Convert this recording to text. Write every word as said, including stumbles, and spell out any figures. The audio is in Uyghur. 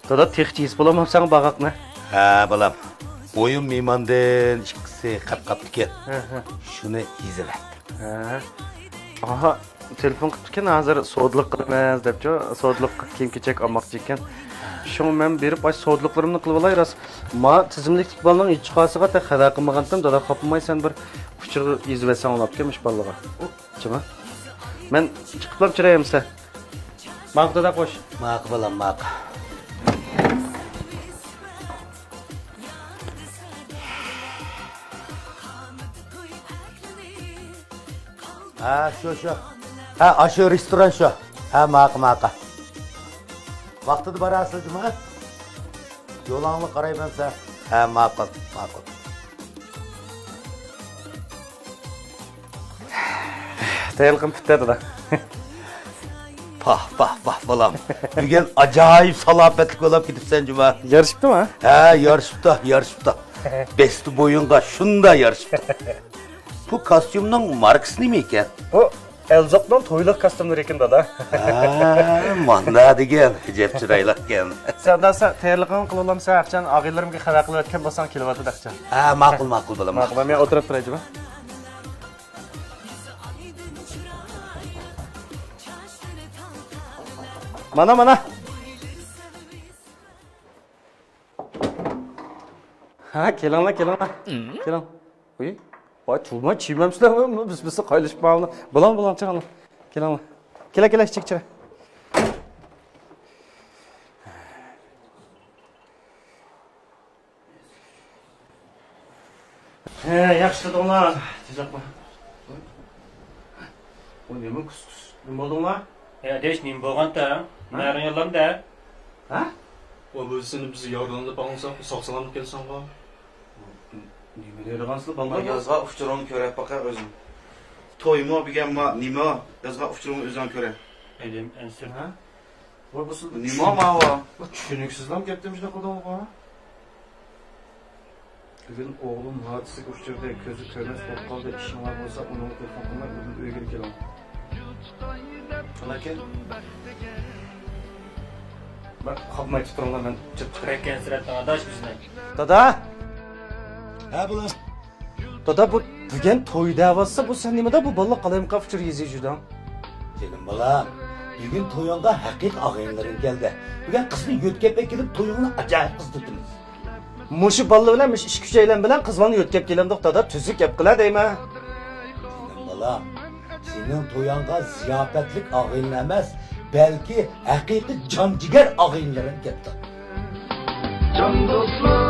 دادا، تېخىچە يېزىپ بولامسەن بارغاقنى؟ ھە، بالام. بويۇم مېھماندىن ئىككىسى قاپ قاپتىكەن. ھە، ھە. شۇنى يېزىۋەت. ھە. ئاھا، تېلېفون قىپتىكەن، ھازىر سودىلىق قىلىمىز دەپچۇ، سودىلىق كىيىم-كېچەك ئالماقچى ئىكەن. شۇڭا مەن بېرىپ ئاش سودىلىقلىرىمنى قىلىۋالاي راست. ما تىزىملىكتىكى بالىنىڭ ئىچى-قارىسىغا تېخى خەۋەر قىلمىغانتىم، دادا خاپىماي سەن بىر ئۇچۇر يېزىۋەتسەڭ بولاپتىكەن مۇشۇ بالىغا. چىما؟ مەن چىقىپلا چىراي ئەمسە. ماقۇل دادا، خوش. ماقۇل بالام، ماقۇل. ھە، شۇ، شۇ. ھە، ئاشۇ رېستوران شۇ. ھە، ماقۇل، ماقۇل. ۋاقتىدا بارارسىز جۇمۇ؟ يولۇڭلارغا قارايمەن سەن. ھە، ماقۇل، ماقۇل. تەييارلىقىم پۈتتى، دادا. پاھ، پاھ، پاھ، بالام. بۈگۈن ئاجايىپ سالاپەتلىك بولاپ كېتىپسەن جۇمۇ. يارىشىپتىما؟ ھە، يارىشىپتۇ، يارىشىپتۇ. بەستى بويۇڭغا شۇنداق يارىشىپتۇ. بۇ كاستيۇمنىڭ ماركىسى نېمە ئىكەن؟ بۇ ئەلزوقنىڭ تويلۇق كاستيۇملىرى ئىكەن، دادا. ھە، ماندا دېگەن، ئەجەب چىرايلىق ئىكەن. سەن، دادا، سەن تەييارلىقىڭنى قىلىۋالامسەن، ئاخشام ئاغىنىلىرىمگە خەۋەر قىلىۋەتكەن بولساڭ، كېلىۋاتىدۇ ئاخشام. ھە، ماقۇل، ماقۇل، بالام. ماقۇل، مەن ئولتۇرۇپ تۇراي جۇمۇ. مانا، مانا. ھە، كېلىڭلار، كېلىڭلار. كېلىڭ. ئۇي، ۋاي، تۇرماي چىمەمسىلەر، بىز، بىز قايلىشىپ ماڭىمىز. بولۇڭ، بولۇڭ، چىقىڭلار. كېلىڭلار. كېلە، كېلە، ئىچىگە كىرە. ھە، ياخشى تۇردۇڭلار. تېزراق بار. ئۇ نېمە كۇس-كۇس؟ نېمە بولدۇڭلار؟ ھە، ئاداش، نېمە بولغانتى؟ ھە؟ نەرىڭ ياللاندى؟ ھە؟ ئۇ بىزنى بىز ياردەملەپ باقمىساق، ساق-سالامەت كېلىسەڭغۇ. نېمە دەيدىغانسىلەر، بالىلار؟ يازغان ئۇچۇرۇڭنى كۆرۈپ باقە ئۆزۈڭ. تويمۇ بۈگۈنمۇ، نېمە؟ يازغان ئۇچۇرۇڭنى ئۆزۈڭ كۆرە. ئەلىم ئەنسىر. ھە؟ ۋاي، بۇ سىز نېمە ماۋۇ؟ بۇ چۈشىنىكسىزلام گەپتىن شۇنداق قىلدىڭىزغۇ؟ بۈگۈن ئوغلۇم ھادىسىگە ئۇچرىدى، كۆزى كۆرمەس بولۇپ قالدى، ئىشىڭلار بولسا ئۇنىڭغا تېلېفون قىلماي ئۇدۇل ئۆيگىلا كېلىڭ. قالاكەن؟ بەك قاپماي تۇرۇڭلار، مەن چىقىپ چىقاي. بەك ئەنسىرەتتىڭ ئاداش بىزنى. دادا! ھە، بالام. دادا، بۇ بۈگۈن توي دەۋاتسا، بۇ سەن نېمىدا بۇ بالىلار قالايمىقان ئۇچۇر يېزىپ يۈردۈڭ؟ جېنىم بالام، بۈگۈن تويۇڭغا ھەقىقىي ئاغىنىلىرىڭ كەلدى. بۈگۈن قىزنى يۆتكەپ ئەكېلىپ تويۇڭنى ئاجايىپ قىزىتىۋېتىمىز. مۇشۇ بالىلار بىلەن، مۇشۇ ئىككى ئۈچەيلەن بىلەن قىزلارنى يۆتكەپ كېلەمدۇق، دادا، تۈزۈك گەپ قىلە دەيمەن. جېنىم بالام، سېنىڭ تويۇڭغا زىياپەتلىك ئاغىنىلەر ئەمەس، بەلكى ھەقىقىي جان جىگەر ئاغىنىلىرىڭ كەپتۇ. جان دوستلار،